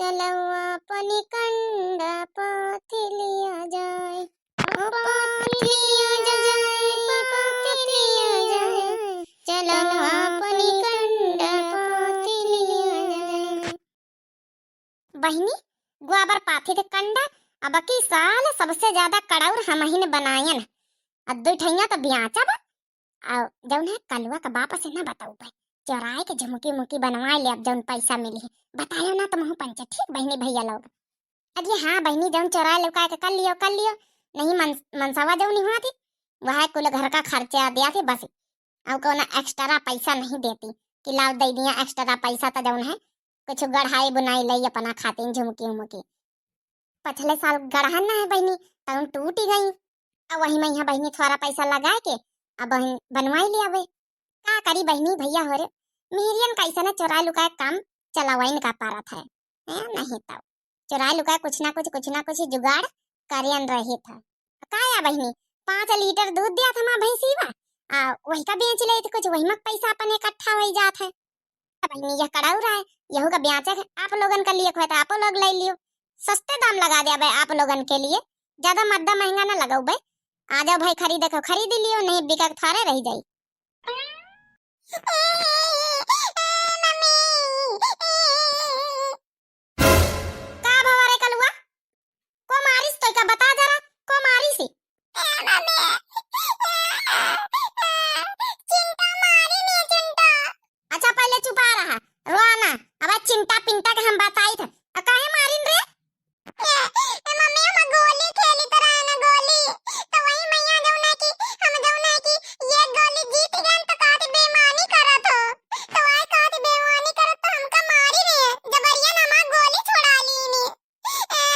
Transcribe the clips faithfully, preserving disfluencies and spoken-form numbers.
चलो आपन कंडा पाथि लिया जाए, ओ पाथि लिया जाए, पाथि लिया जाए, चलो आपन कंडा पाथि लिया जाए। बहिनी, ग्वाबर पाथी थे कंडा, अबकी साल सबसे ज्यादा कड़ौर हमहिन बनायन। अ दुइ ठइया त ब्याचब, अ जौन है कलुआ का बाप से ना बतउबे, चोराए के झुमकी उमकी बनवाए लेब, जौन पैसा मिली है। बतायो ना त महू पंचे, ठीक बहिनी भइया लोग? अरे हाँ बहिनी, जौन चोराए लुकाए के कर लियो, कर लियो, नहीं मन-, मनसवा जौन हुआ थी, वह कुल घर का खर्चा दिया थी बस। अउ कौनो extra पैसा नहीं देती कि लाव दे दिया extra पैसा, त जौन है कुछ गढ़ाई बुनाई लई अपना खातिर झुमकी उमकी। पछले साल गढ़हन ना है बहिनी, तउन टूटी गई। अब वही में यहाँ बहिनी थोड़ा पैसा लगाए के अब बहिन बनवाई लियावे। का करी बहिनी भइया हो रे, मिहरियन कैसे ना चोराए लुकाए काम चलावइन का पारत है, हैं? नहीं तो चोराए लुकाए कुछ ना कुछ, कुछ ना कुछ जुगाड़ करियन रही था। का या बहिनी, पाँच लीटर दूध दिया था माँ भैंसीवा, आ वही का बेच ले थे कुछ, वही में पैसा अपन इकट्ठा हो जात है। बहिनी, यह कड़ौर है, यहू का ब्याचे है, आप लोगन का लिए खोए तो आपो लोग ले लियो, सस्ते दाम लगा दिया बे आप लोगन के लिए, ज्यादा मद्दा महंगा ना लगाओ बे। आ जाओ भाई, खरीदे को खरीद लियो, नहीं बिका के थारे रह जाई। का भवा रे कलुआ? को मारिस तोय का बता जरा, को मारिस? ए मम्मी, चिंटा मारिन है, चिंटा। अच्छा पहिले चुपा रहा, रोआ ना। अब चिंटा पिंटा के हम बताई थे। आ काहे मारिन रे? ए, ए मम्मी, हम गोली खेली त रहे ना, गोली। तो वही मैया जौन है कि हम जौन है कि ये गोली जीत गए तो कहती बेईमानी करत हो। तो वही कहती बेईमानी करत तो हमका मारी रे। जबरियन हमार गोली छोड़ा लीनी। ए,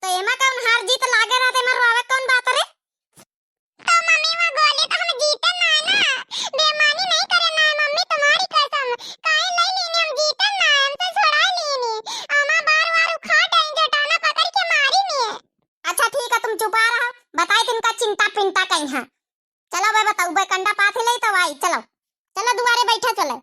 तो एमा कौन हार जीत लागे रहत, एमा रोवे कौन बात रे? तो मम्मी, वो गोली तो हम जीते ना है ना, बेईमानी नहीं करे ना है मम्मी, तुम्हारी कसम, काहे ले लीनी, हम जीते ना है, हमसे छोड़ा लीनी, हमार बार बार उखाड़ डाली, जटाना पकड़ के मारी नी। अच्छा ठीक है, तुम चुपा रहो, बताई तुमका चिंटा पिंटा कहीं है। चलो बे बताऊ बे, कंडा पाथी ले तो आई, चलो, चलो दुआरे बैठा चलो।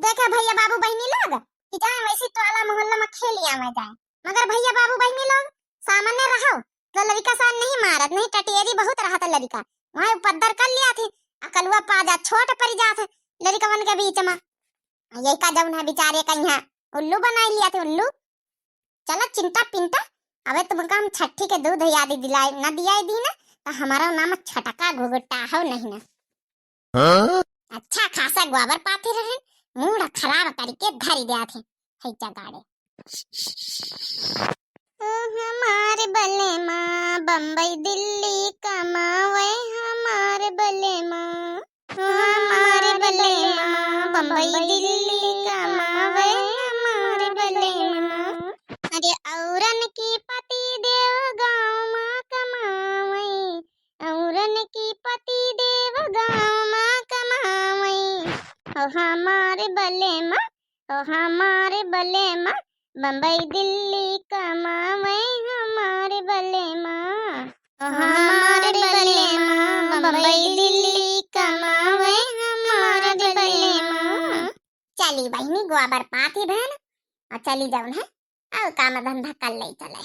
देखा भइया बाबू बहिनी लोग कि जाए वैसी टोला मोहल्ला में खेल आवे जाए, मगर भइया बाबू बहिनी लोग सामने रहो तो लड़िका सान नहीं मारत, नहीं टटियरी बहुत रहत लड़िका, वहाँ उपद्दर कर लिया थी। अकलुआ पाजा छोट पड़ जात है लड़िकवन के बीच में। यही का जौन है बेचारे का यहाँ उल्लू बनाई लिया थी उल्लू। चला चिंटा पिंटा, अबे तुमका हम छठी के दूध याद दिलाए, न दिया दी ना, तो हमारा नाम छटका घुघुटा हो नहीं ना। हाँ? अच्छा खासा ग्वाबर पाथे रहन, मूड खराब करके धरी दिया थे, है जगाड़े। ओ हमार बलेमा, बम्बई दिल्ली कमावे हमार बलेमा। हमार बलेमा बम्बई दिल्ली कमावे हमार बलेमा। अरे औरन की पति देव गाँव मा कमावे, औरन की पति देव गाँव मा कमावे। ओ हमार बलेमा, ओ हमार बलेमा, बम्बई दिल्ली कमावे हमार बलेमा। ओ हमार बलेमा, बम्बई दिल्ली कमावे हमार बलेमा। चली बहिनी गोबर पाथी बहन, और चली जौन है, और काम धंधा कर ले चले।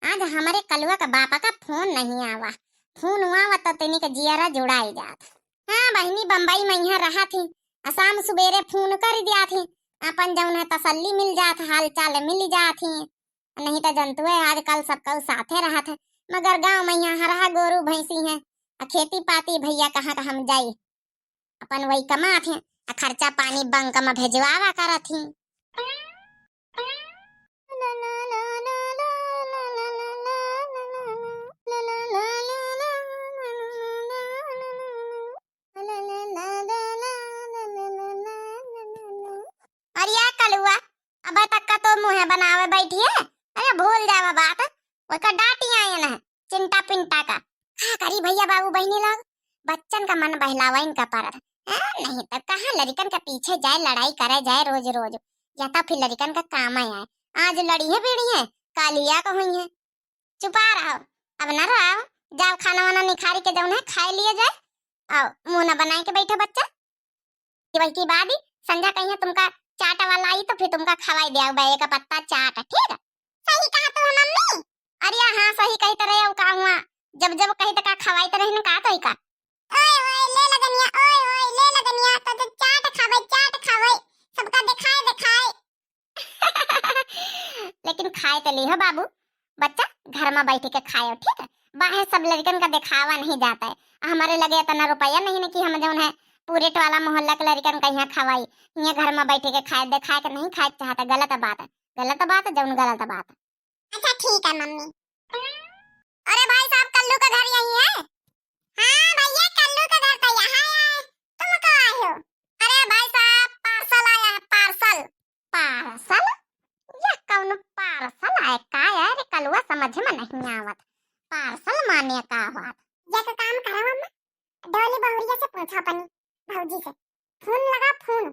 आज हमरे कलुआ का बापा का फोन नहीं आवा, फोन हुआ तो तेनी के जियरा जुड़ाई जात। हाँ बहिनी, बम्बई में यहाँ रहा थी, आ शाम सुबेरे फोन कर दिया थी, अपन जौन है तसल्ली मिल जात, हाल चाल मिल जात ही। नहीं तो जनतु है आजकल सबका साथे रहत है, मगर गाँव में यहाँ हरहा गोरू भैंसी है, आ खेती पाती भइया कहाँ का हम जाई, अपन वही कमात है, आ खर्चा पानी बैंक में भेजवावा करत ही। अरे या कलुआ, अब तक का तो मुँह बनावे बैठी है, अरे भूल जावा बात, ओका डांटी आयन है, चिंटा पिंटा का। का करी भइया बाबू बहिनी लोग, बच्चन का मन बहलावा इनका परत है, हैं? नहीं तो कहाँ लड़िकन के पीछे जाए, लड़ाई करे जाए रोज रोज, या तो फिर लड़िकन का काम आए, आज लड़ी है बीड़ी है, कालिया का हुई है। चुपा रहो, अब ना रहो, जाओ खाना वाना निखारी के जौन है खाए लिए जाए, आओ मुँह ना बनाए के बैठे बच्चा। कि वही की बाद ही संझा कहिया तुमका चाट वाला आई तो फिर तुमका खवाई दे बे एक पत्ता चाट, ठीक है? सही कहा तू मम्मी। अरे हाँ, सही कही तो रहे, का हुआ? जब जब कही तो का खवाई तो रहे ना, का तो ही का? ओए होए ले लगनिया, ओए होए ले लगनिया, तो जो चाट खावे, चाट खावे, सबका दिखाए दिखाए। लेकिन खाए तो ली हो बाबू, बच्चा घर में बैठ के खायो, ठीक है? बाहर सब लड़कन का दिखावा नहीं जाता है। हमारे लगे इतना रुपया नहीं ना कि हम जौन है पूरे टोला मोहल्ला के लड़कन का यहाँ खवाई, यहाँ घर में बैठ के खाए, दिखाए के नहीं खाए चाहता। गलत बात है, गलत बात है, जौन गलत बात है। अच्छा ठीक है मम्मी। अरे भाई साहब, कल्लू का घर यही है? हाँ भैया, कल्लू का घर तो यहाँ है। तुम कहाँ आए हो? अरे भाई साहब, पार्सल आया है, पार्सल। पार्सल? यह कौन पार्सल आए का यार? कलुआ समझ में नहीं आवत। पार्सल माने का बात? एक काम करो अम्मा, डोली बहुरिया से पूछो अपनी भौजी से, फोन लगा फोन।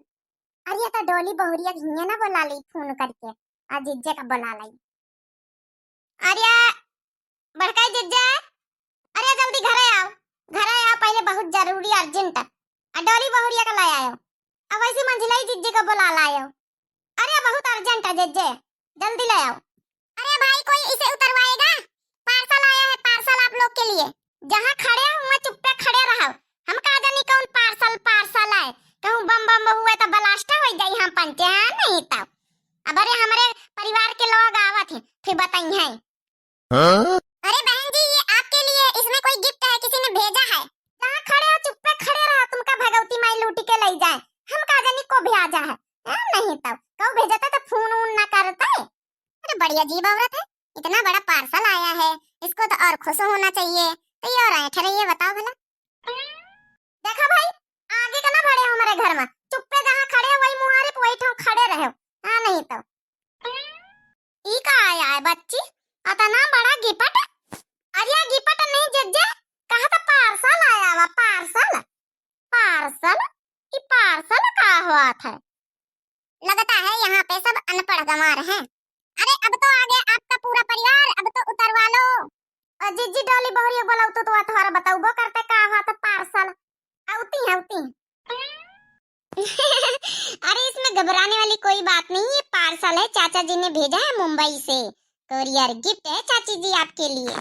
अरे तो डोली बहुरिया के हियाँ ना बोला ली फोन करके, आ जिज्जे का बोला ली। अरे बड़का जिज्जे, अरे जल्दी घरे आओ, घरे आओ, पहले बहुत जरूरी अर्जेंट। आ डोली बहुरिया का ले आयो, अब वैसे मंझिलाई जिज्जे का बोला लायो। अरे बहुत अर्जेंट है जिज्जे, जल्दी ले आओ। अरे भाई, कोई इसे उतरवाएगा? पार्सल आया है, पार्सल आप लोग के लिए। जहाँ खड़े हो वहाँ चुप्पे खड़े रहो। हम का जानी कौन पार्सल, पार्सल आए, कहूँ बम बम हुआ तो ब्लास्ट हो जाई, हम पंचे हैं नहीं तो। अब अरे हमारे परिवार के लोग आवत हैं, फिर बताई हैं। हाँ? अरे बहन जी, ये आपके लिए, इसमें कोई गिफ्ट है, किसी ने भेजा है। जहाँ खड़े हो चुप्पे खड़े रहो, तुमका भगवती माई लूटी के ले जाए। हम का जानी को भेजा है, हैं? नहीं तो कौ भेजता तो फोन वोन ना करते। अरे बड़ी अजीब औरत है, इतना बड़ा पार्सल आया है, इसको तो और खुश होना चाहिए, तो ये और ऐंठ रही है, बताओ भला। देखा भाई, आगे का ना बढ़े हमारे घर में, चुप्पे जहाँ खड़े हो वही मुहारे पे वही ठाव खड़े रहो। हाँ नहीं तो। ई का आया है बच्ची, अतना बड़ा गिफ्ट? अरे गिफ्ट नहीं जिज्जे, कहा था पार्सल आया हुआ, पार्सल। पार्सल? ई पार्सल का होत है? लगता है यहाँ पे सब अनपढ़ गंवार हैं। अरे अब तो आ गया आपका पूरा परिवार, अब तो उतरवा लो। और जिज्जी डोली बहुरिया बोलाऊ तो, तो तुम्हारा बताऊबो करते का होत है पार्सल। आउती है, आउती है। अरे इसमें घबराने वाली कोई बात नहीं है, पार्सल है, चाचा जी ने भेजा है मुंबई से, कोरियर गिफ्ट है चाची जी आपके लिए।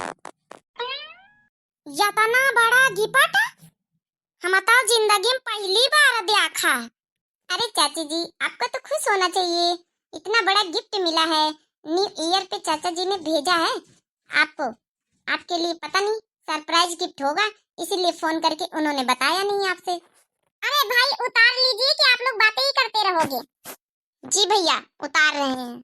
इतना बड़ा गिफ्ट हम तो जिंदगी में पहली बार देखा है। अरे चाची जी, आपको तो खुश होना चाहिए, इतना बड़ा गिफ्ट मिला है, न्यू ईयर पे चाचा जी ने भेजा है आपको, आपके लिए पता नहीं सरप्राइज गिफ्ट होगा, इसीलिए फोन करके उन्होंने बताया नहीं आपसे। अरे भाई, उतार लीजिए कि आप लोग बातें ही करते रहोगे। जी भैया, उतार रहे हैं।